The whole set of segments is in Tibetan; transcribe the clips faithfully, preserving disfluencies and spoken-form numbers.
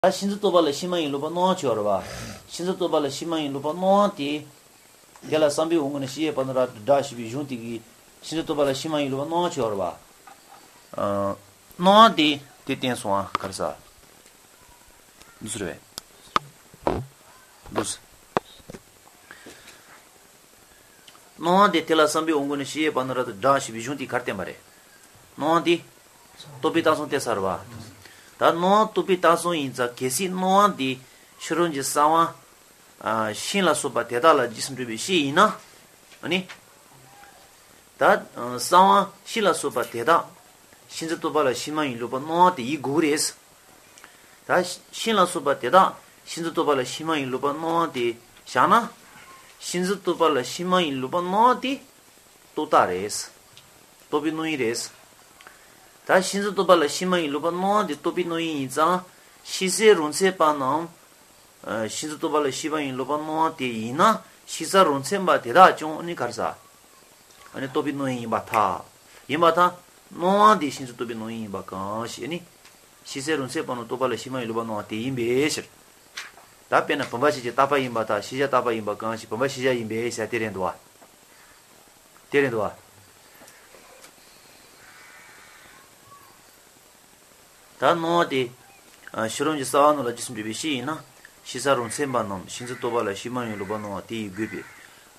ད་ཤིན་ཏུ་རྟོག་པ་ལ་ཕྱི་མ་ཡིན་ལུགས་པ་སྣང་བ་ཆོས་ར་བ། ཤིན་ཏུ་རྟོག་པ་ལ་ཕྱི་མ་ཡིན་ལུགས་པ་སྣང་བ་དེ། དེ་ལ་བསམ་པའི་འོང་གི་ན་ཤེས་ཡས་པ་ནི་ར་སྒྲ་ཞེས་པའི་གཞུང་དེ་གིས་ཤིན་ཏུ་རྟོག་པ་ལ་ཕྱི་མ་ཡིན་ལུགས་པ་སྣང་བ་ཆོས་ར་བ། སྣང་བ་དེ་དེ་བསྟན་སོང་ཨ་ག་རེ་ཟ། འདུག་སེ་རེད། འདུག་སེ། སྣང་བ་དེ་དེ་ལ་བསམ་པའི་འོང་གི་ན་ཤེས་ཡས་པ་ནི་ར་སྒྲ་ཞེས་པའི་གཞུང་དེ་ག་རེ་བསྟན་པ་རེད། སྣང་བ་དེ། རྟོག་པའི་རྟགས་གསུམ་སྟེ་ས་ར་བ། ད་སྣང་བ་རྟོག་པའི་རྟགས་གསུམ་ཡིན་ཙང་གལ་སྲིད་སྣང་བ་དེ་ཕྱི་རོལ་གྱི་གསང་བ། ཨ། ཤིང་ལ་སོགས་པ་དེ་དག་ལ་རྗེས་སུ་འགྲོ་བའི་ཤེས་ཡིན་ན། ཨ་ནི། ད་གསང་བ་ཤིང་ལ་སོགས་པ་དེ་དག་ཤིན་ཏུ་རྟོག་པ་ལ་ཕྱི་མ་ཡིན་ལུགས་པ་སྣང་བ་དེ་ཡིན་དགོས་ཀྱི་རེད། ད་ཤིང་ལ་སོགས་པ་དེ་དག་ཤིན་ཏུ་རྟོག་པ་ལ་ཕྱི་མ་ཡིན་ལུགས་པ་སྣང་བ་དེ་བཞག་ན། ཤིན་ཏུ་རྟོག་པ་ལ་ཕྱི་མ་ཡིན་ལུགས་པ་སྣང་བ་དེ་རྟོག་བཏགས་རེད། རྟོག་པའི་སྣང་ཡུལ་རེད། ད་ཤིན་ཏུ་རྟོག་པ་ལ་ཕྱི་མ་ཡིན་ལུགས་པ་སྣང་བ་དེ་རྟོག་པའི་སྣང་ཡུལ་ཡིན་ཙང་ཤེས་གསལ་རང་མཚན་པ་རྣམས། ཨ། ཤིན་ཏུ་རྟོག་པ་ལ་ཕྱི་མ་ཡིན་ལུགས་པ་སྣང་བ་དེ་ཡིན་ན་ཤེས་གསལ་རང་མཚན་པ་དེ་དག་ཀྱང་ནི་ག་རེ་ཟ། ཨ་ནི་རྟོག་པའི་སྣང་ཡུལ་ཡིན་པར་ཐལ། ཡིན་པར་ཐལ། སྣང་བ་དེ་ཤིན་ཏུ་རྟོག་པའི་སྣང་ཡུལ་ཡིན་པ་གང་ཞིག་ནི། ཤེས་གསལ་རང་མཚན་པ་རྣམས་རྟོག་པ་ལ་ཕྱི་མ་ཡིན་ལུགས་པ་སྣང་བ་དེ་ཡིན་པའི་ཕྱིར། ད་དཔེར་ན་བུམ་པ་ཤེས་བྱ་རྟག་པ་ཡིན་པར་ཐལ། ཤེས་བྱ་རྟག་པ་ཡིན་པ་གང་ཞིག་བུམ་པ་ཤེས་བྱ་ཡིན་པའི་ཕྱིར་དེ་རེད་འདུག་བ། དེ་རེད་འདུག་བ། ད་སྣང་བ་དེ། ཨ། ཕྱི་རོལ་གྱི་གསང་བ་རྣམས་ལ་རྗེས་སུ་འགྲོ་བའི་ཤེས་ཡིན་ན། ཤེས་གསལ་རང་མཚན་པ་རྣམས་ཤིན་ཏུ་རྟོག་པ་ལ་ཕྱི་མ་ཡིན་ལུགས་པ་སྣང་བ་དེ་ཡིན་དགོས་པས།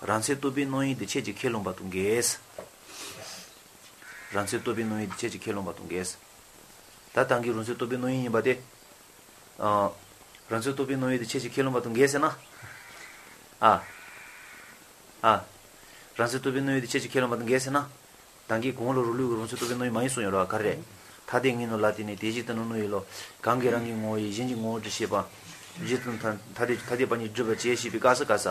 རང་མཚན་རྟོག་པའི་སྣང་ཡུལ་དེ་ཆོས་ཀྱི་ཁས་ལེན་པ་དང་འགལ། རང་མཚན་རྟོག་པའི་སྣང་ཡུལ་དེ་ཆོས་ཀྱི་ཁས་ལེན་པ་དང་འགལ། ད་ད་གིན་རང་མཚན་རྟོག་པའི་སྣང་ཡུལ་ཡིན་པ་དེ། ཨ། རང་མཚན་རྟོག་པའི་སྣང་ཡུལ་དེ་ཆོས་ཀྱི་ཁས་ལེན་པ་དང་འགལ་ཟེར་ན། ཨ། ཨ། རང་མཚན་རྟོག་པའི་སྣང་ཡུལ་དེ་ཆོས་ཀྱི་ཁས་ལེན་པ་དང་འགལ་ཟེར་ན། ད་གིན་གོང་ལ་རང་ལུགས་ཀྱི་རང་མཚན་རྟོག་པའི་སྣང་ཡུལ་མ་ཡིན་གསུངས་ཡོད་རེད་བ། ག་རེ་རེད། ཐ་དད་ངེས་ནོ་ལ་བརྟེན་ནས་དེ་བཞིན་དུ་ནི་སྣང་ཡུལ་ལོ། གང་གིས་རང་གི་ངོ་བོ་ཡི་གཞན་གྱི་ངོ་བོར་འདྲི་ཤེས་པ། གཞི་དང་ཐ་ཐ་དད་ཐ་དད་པ་གཉིས་སྒྲུབ་པར་བྱེད་ཞེས་པའི་སྐབས་སུ་ག་ས།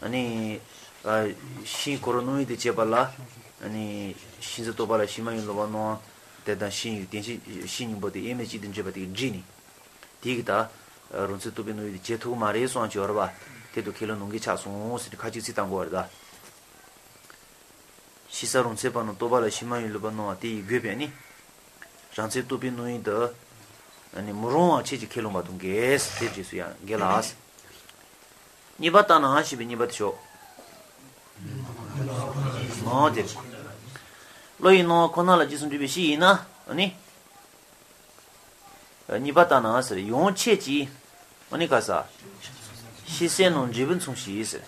ཨ་ནི། ཨ། ཤིང་ཁོ་རང་སྣང་ཡུལ་དུ་བྱེད་པ་ལ། ཨ་ནི། ཤིན་ཏུ་རྟོག་པ་ལ་ཕྱི་མ་ཡིན་ལུགས་པ་སྣང་བ་དེ་དང་ཤིང་ཡི་བདེན་བཞི་ཤིང་སྙིང་པོ་དེ་དབྱེར་མེད་གཅིག་ཏུ་འགྱུར་བ་དེ་བསྒྲིལ་ནས། དེ་གི་ད། རང་མཚན་རྟོག་པའི་སྣང་ཡུལ་དེ་བྱེད་ཐུབ་ཀྱི་མ་རེད་གསུངས་ཀྱི་ཡོད་རེད་བ། དེ་དུ་ཁས་ལེན་ནོར་འགའི་ཆགས་སོང་ཟེར་ཏེ་ཁ་ཅིག་ཚིག་བཏང་དགོས་པ་རེད་ད། ཤེས་གསལ་རང་མཚན་པ་རྣམས་རྟོག་པ་ལ་ཕྱི་མ་ཡིན་ལུགས་པ་སྣང་བ་དེ་ཡིན་དགོས་པས་ནི། རང་མཚན་རྟོག་པའི་སྣང་ཡུལ་དུ། ཨ་ནི་མི་རུང་བ་ཆོས་ཀྱི་ཁས་ལེན་པ་དང་འགལ། དེ་རྗེས་སུ་ཡང་འགལ་ལ། གཉིས་པ་ལྟར་ན་ཞེས་པའི་གཉིས་པ་དེ་ཞོག །འོ་དེ། བློ་ཡི་སྣང་བ་ཁོ་ན་ལ་རྗེས་སུ་འགྲོ་བའི་ཕྱིར་ཡིན་ན་ནི། གཉིས་པ་ལྟར་ན་ཟེར་ཡང་ཁྱེད་ཀྱིས་ཨ་ནི་ག་ས། ཤེས་གསལ་རྣམས་འབྲས་བུ་མཚུངས་ཤིང་ཟེར།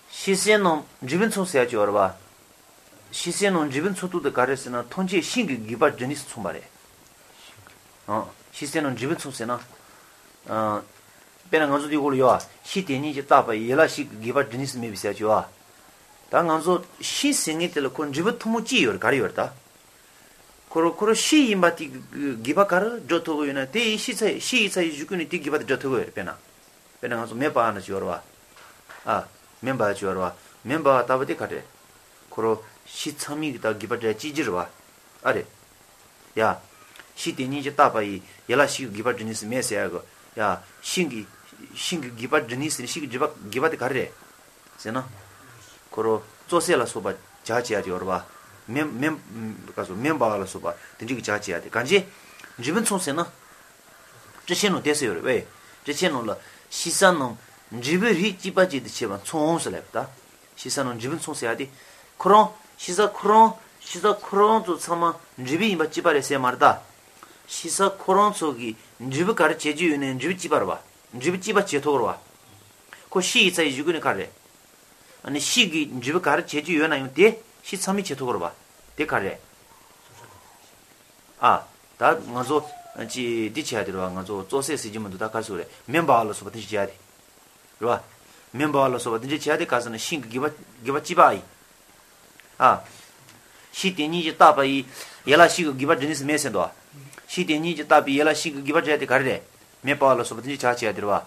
ཤེས་གསལ་རྣམས་འབྲས་བུ་མཚུངས་ཟེར་ཡ་ཅིག་ཡོད་རེད་བ། ཤེས་གསལ་རྣམས་འབྲས་བུ་མཚུངས་ཐུག་དེ་ག་རེ་ཟེར་ན་ཐམས་ཅད་ཤིང་གི་རྒྱུད་པ་འབྲས་གནས་སུ་མཚུངས་པ་རེད། ཨང་། ཤེས་གསལ་རྣམས་འབྲས་བུ་མཚུངས་ཟེར་ན། ཨང་། དཔེར་ན་ང་ཚོ་འདི་གོ་ལ་ཡོད་ཨ། ཤིང་དེ་ཉིད་ཀྱིས་བཏགས་པ་ཡི་ཡན་ལག་ཤིང་གི་རྒྱུད་པ་འབྲས་གནས་སུ་མེད་པའི་ཟེར་ཡ་ཅིག་ཡོད་ཨ། ད་ང་ཚོ་ཤིང་ཟེར་མཁན་དེ་ལ་ཁོ་འབྲས་བུ་ཐུན་མོང་གཅིག་ཡོད་རེད་ག་རེ་ཡོད་རེད་ད། ཁོ་རང་ཁོ་རང་ཤིང་ཡིན་པ་དེ་གི་རྒྱུད་པ་ག་རེ་སྒྲུབ་ཐུབ་ཀྱི་ཡོད་ན་དེ་ཡི་ཤིང་ཚ་ཡི་ཤིང་ཡི་ཚ་ཡི་གཞུག་གུ་ནས་དེའི་རྒྱུད་པ་དེ་སྒྲུབ་ཐུབ་ཀྱི་ཡོད་རེད་དཔེར་ན། དཔེར་ན་ང་ཚོ་མེ་སྤར་ན་ཅིག་ཡོད་རེད་བ། ཨ། མེ་འབར་ཅིག་ཡོད་རེད་བ། མེ་འབར་བ་ལྟ་བུ་དེ་ག་རེ། ཁོ་རང་ཤིང་ཚང་མའི་གི་ད་རྒྱུད་པ་འབྲས་གཅིག་གྱུར་རེད་བ། ཨ་རེད། ཡ། ཤིང་དེ་ཉིད་ཀྱིས་བཏགས་པ་ཡི་ཡན་ལག་ཤིང་གི་རྒྱུད་པ་འབྲས་གནས་སུ་མེད་ཟེར་ཡ་གི། ཡ། ཤིང་གི། ཤིང་གི་རྒྱུད་པ་འབྲས་གནས་སུ་ནི་ཤིང་གི་རྒྱུད་པ་རྒྱུད་པ་དེ་ག་རེ་རེད། ཟེར་ན། ཁོ་རང་བཙོག་ཟད་ལ་སོགས་པ་སྦྱར་བྱེད་ཡ་དེ་ཡོད་རེད་བ། མེ་མེ། ག་སོ་མེ་འབར་བ་ལ་སོགས་པ་དེ་འདྲ་གི་སྦྱར་བྱེད་ཡ་དེ་གང་ཅི། འབྲས་བུ་མཚུངས་ཟེར་ན། སྤྲོས་བཤད་ནང་བསྡད་ས་ཡོད་རེད་བས། སྤྲོས་བཤད་ནང་ལ་ཤེས་གསལ་རྣམས་འབྲས་བུ་རིགས་གཅིག་པ་ཅན་དུ་བྱེད་པ་མཚུངས་ཟེར་ལབ་ད། ཤེས་གསལ་རྣམས་འབྲས་བུ་མཚུངས་ཟེར་ཡ་དེ། ཁོ་རང་ཤེས་གསལ་ཁོ་རང་ཤེས་གསལ་ཁོ་རང་ཚོ་ཚང་མ་འབྲས་བུ་ཡིན་པ་གཅིག་པ་རེད་ཟེར་མ་རེད་ད། ཤེས་གསལ་ཁོ་རང་ཚོ་གི་འབྲས་བུ་ག་རེ་བྱེད་རྒྱུ་ཡོད་ནའི་འབྲས་བུ་གཅིག་པ་རེད་བ། འབྲས་བུ་གཅིག་པ་བྱེད་ཐུབ་རེད་བ། ཁོ་ཤིང་ཡི་ཚ་ཡི་གཞུག་གུ་ནས་ག་རེ། ཨ་ནི་ཤིང་གི་འབྲས་བུ་ག་རེ་བྱེད་རྒྱུ་ཡོད་ན་ཡང་དེ་ཤིང་ཚང་མས་བྱེད་ཐུབ་ཀྱི་རེད་བ། དེ་ག་རེ། ཨ། ད་ང་ཚོ་ཅི་འདི་བྱས་ཏེ་རེད་བ། ང་ཚོ་བཙོག་ཟད་ཟེར་གྱི་མི་འདུག་ད་ག་རེ་ཟེར་རེད། མེ་འབར་བ་ལ་སོགས་པ་དེ་ཞིག་བྱས་ཏེ། རེད་བ། མེ་འབར་བ་ལ་སོགས་པ་དེ་འདྲ་བྱས་ཏེ་ག་ཟེར་ན་ཤིང་གི་རྒྱུད་པ་རྒྱུད་པ་གཅིག་པ་ཡིན། ཨ། ཤིང་དེ་ཉིད་ཀྱིས་བཏགས་པ་ཡི་ཡན་ལག་ཤིང་གི་རྒྱུད་པ་འབྲས་གནས་སུ་མེད་ཟེར་འདུག་ཤིང་དེ་ཉིད་ཀྱིས་བཏགས་པའི་ཡན་ལག་ཤིང་གི་རྒྱུད་པ་འབྲས་དེ་ག་རེ་རེད། མེ་འབར་བ་ལ་སོགས་པ་དེ་འདྲ་ཆགས་བྱས་ཏེ་རེད་བ།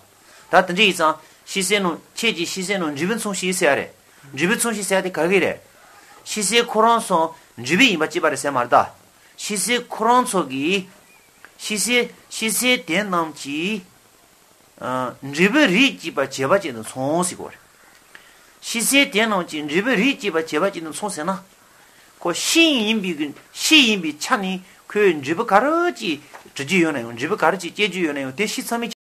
ད་དེ་འདྲ་ཡིན་ཙང་ཤེས་གསལ་རྣམས་ཁྱེད་ཀྱིས་ཤེས་གསལ་རྣམས་འབྲས་བུ་མཚུངས་ཤིང་ཟེར་ཡ་རེད། འབྲས་བུ་མཚུངས་ཤིང་ཟེར་ཡ་དེ་ག་གི་རེད། ཤེས་གསལ་ཁོ་རང་ཚོ་འབྲས་བུ་ཡིན་པ་གཅིག་པ་རེད་ཟེར་མ་རེད་ད། ཤེས་གསལ་ཁོ་རང་ཚོ་གི། ཤེས་གསལ་ཤེས་གསལ་དེ་རྣམས་ཀྱིས། ཨ། འབྲས་བུ་རིགས་གཅིག་པ་བྱེད་པ་ཅན་དུ་མཚུངས་ཟེར་གོ་རེད། ཤེས་གསལ་དེ་རྣམས་ཀྱིས་འབྲས་བུ་རིགས་གཅིག་པ་བྱེད་པ་ཅན་དུ་མཚུངས་ཟེར་ན། ཁོ་ཤིང་ཡིན་པའི་གི་ཤིང་ཡིན་པའི་ཆ་ནས་ ཁོས་འབྲས་བུ་ག་རེ་ཅིག་འབྲི་རྒྱུ་ཡོད་ན་ཡང་། འབྲས་བུ་ག་རེ་ཅིག་སྐྱེ་རྒྱུ་ཡོད་ན་ཡང་། དེ་ཤེས་ཚང་མས་